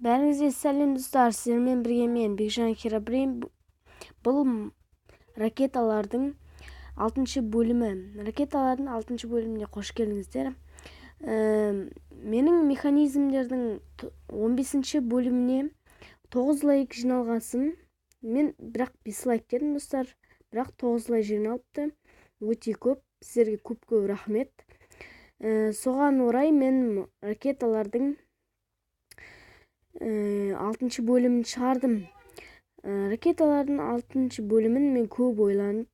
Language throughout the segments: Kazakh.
Бәріңізге сәлем достар, сіздермен бірге мен Бекжан Херобрин. Бұл ракеталардың 6 бөлімі. Ракеталардың 6 бөліміне қош келдіңіздер. Менің механизмдердің 15 бөліміне 9 лайк жиналғасын. Мен бірақ 5 лайк дедім достар, бірақ 9 лайк жиналыпты. Өте көп, сіздерге көп-көп рахмет. Соған орай мен ракеталардың 6 бөлімін шығардым. Ракеталардың 6 бөлімін мен көп ойланып,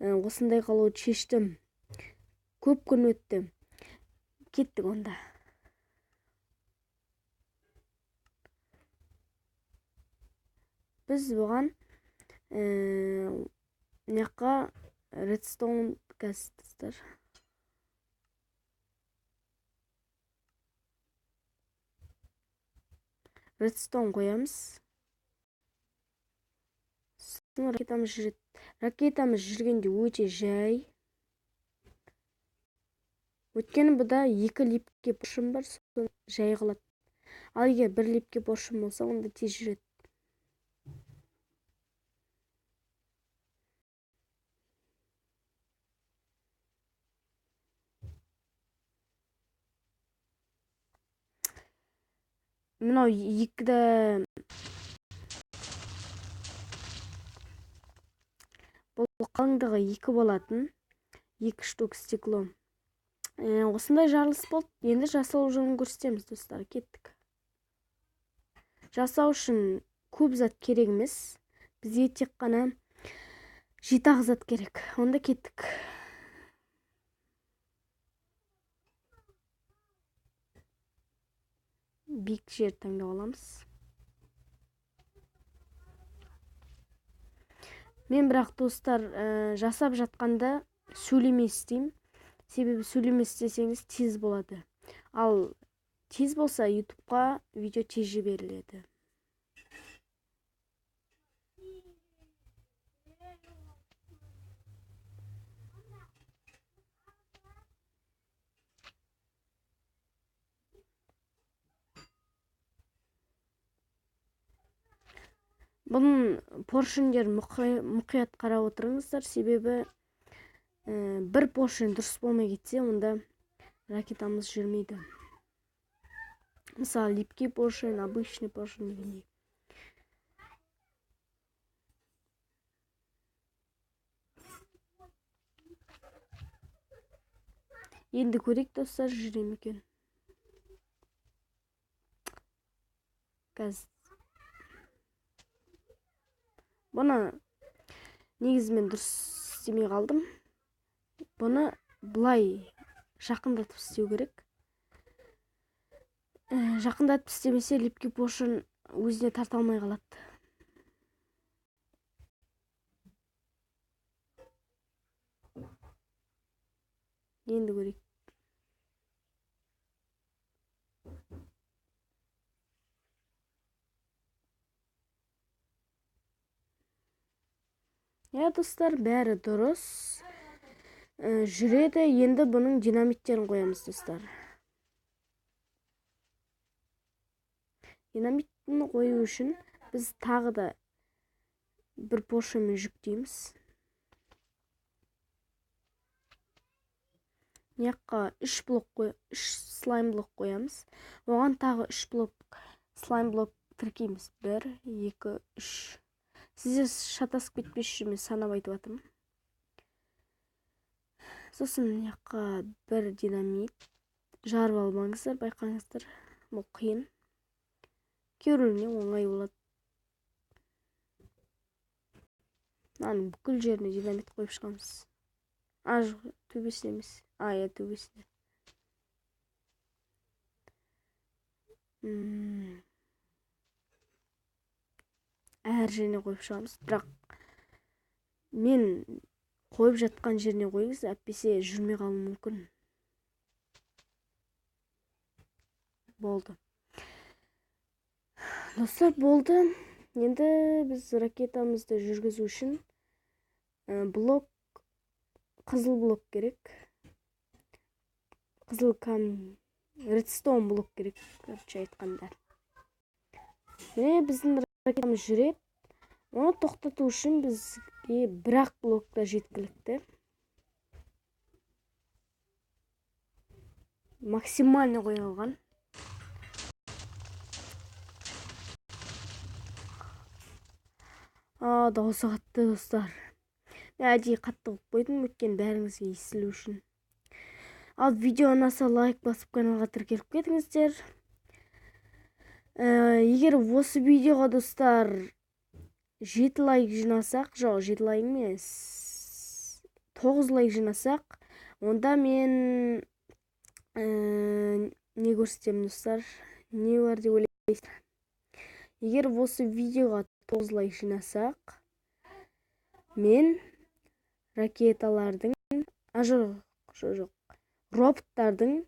осындай қалуды шештім. Көп күн өтті. Кеттік онда. Біз бұған мына redstone қазір. Redstone қоямыз. Сосын ракетамыз жүреді. Ракетамыз жүргенде өте жай. Өйткені бұда 2 липке поршень бар, соны жай қылады. Ал егер 1 липке поршень болса, онда тез жүреді. Мынау екіде бұл қалыңдығы 2 болатын, 2 штук стекло. Осындай жарылыс болды. Енді жасау жолын көрсетеміз достар. Кеттік. Жасау үшін көп зат керек емес. Бізге тек қана 7-ақ зат керек. Онда кеттік. Биік жер таңдап аламыз. Мен бірақ достар, жасап жатқанда сөйлемей істеймін. Себебі сөйлемей істесеңіз тез болады. Ал тез болса YouTube'қа видео тез жіберіледі. Бұның поршендер мұқият қарап отырыңыздар, себебі бір поршень дұрыс болмай кетсе, онда ракетамыз жүрмейді. Мысалы, липкий поршень, обычный поршень дегендей. Енді көрейік достар, жүре ме екен. Қазір бұны негізі мен дұрыс істемей қалдым. Бұны былай жақындатып істеу керек. Жақындатып істемесе липкий поршень өзіне тарта алмай қалады. Енді көрейік. Иә достар, бәрі дұрыс. Жүреді. Енді бұның динамиттерін қоямыз достар. Динамиттін қою үшін біз тағы да бір поршеньмен жүктейміз. Мына 3 блок қой, 3 слайм блок қоямыз. Оған тағы 3 блок слайм блок тіркейміз. 1, 2, 3. Сіздер шатасып кетпес үшін мен санап айтып жатырмын. Сосын мына жаққа бір динамит жарып алмаңыздар, байқаңыздар, бұл қиын. Кейбіреуіне оңай болады. Мынаның бүкіл жеріне динамит қойып шығамыз. А, жоқ, төбесіне емес. А, иә, төбесіне. Әр жеріне қойып шығамыз. Бірақ мен қойып жатқан жеріне қойыңыз, әйтпесе жүрмей қалуы мүмкін. Болды. Достар, болды. Енді біз ракетамызды жүргізу үшін блок, қызыл блок керек. Қызыл камень, редстоун блок керек, короче айтқанда. Міне, біздің ракетамыз жүреді. Оны тоқтату үшін бізге бір-ақ блок та жеткілікті. Максимально қойылған. Дауысы қатты, достар. Мен әдейі қатты қылып қойдым, өйткені бәріңізге естілу үшін. Ал видео ұнаса, лайк басып, каналға тіркеліп кетіңіздер. Егер осы видеоға, достар, 7 лайк жинасақ, жоқ, 7 лайк емес, 9 лайк жинасақ, онда мен не көрсетемін, достар? Не бар деп ойлайсыздар? Егер осы видеоға 9 лайк жинасақ, мен ракеталардың, жоқ, жоқ, жоқ, роботтардың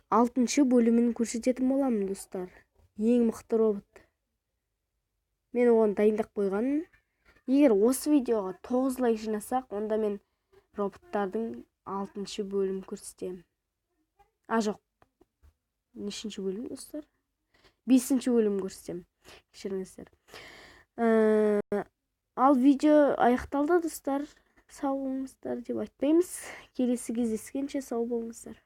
6-шы бөлімін көрсететін боламын, достар. Ең мықты робот. Мен оған дайындап қойғанмын. Егер осы видеоға 9 лайк жинасақ, онда мен роботтардың 6-шы бөлімін көрсетемін. Жоқ. Нешінші бөлім, достар? 5-ші бөлімін көрсетемін. Кешіріңіздер. Ал видео аяқталды, достар. Сау болыңыздар деп айтпаймыз. Келесі кездескенше сау болыңыздар.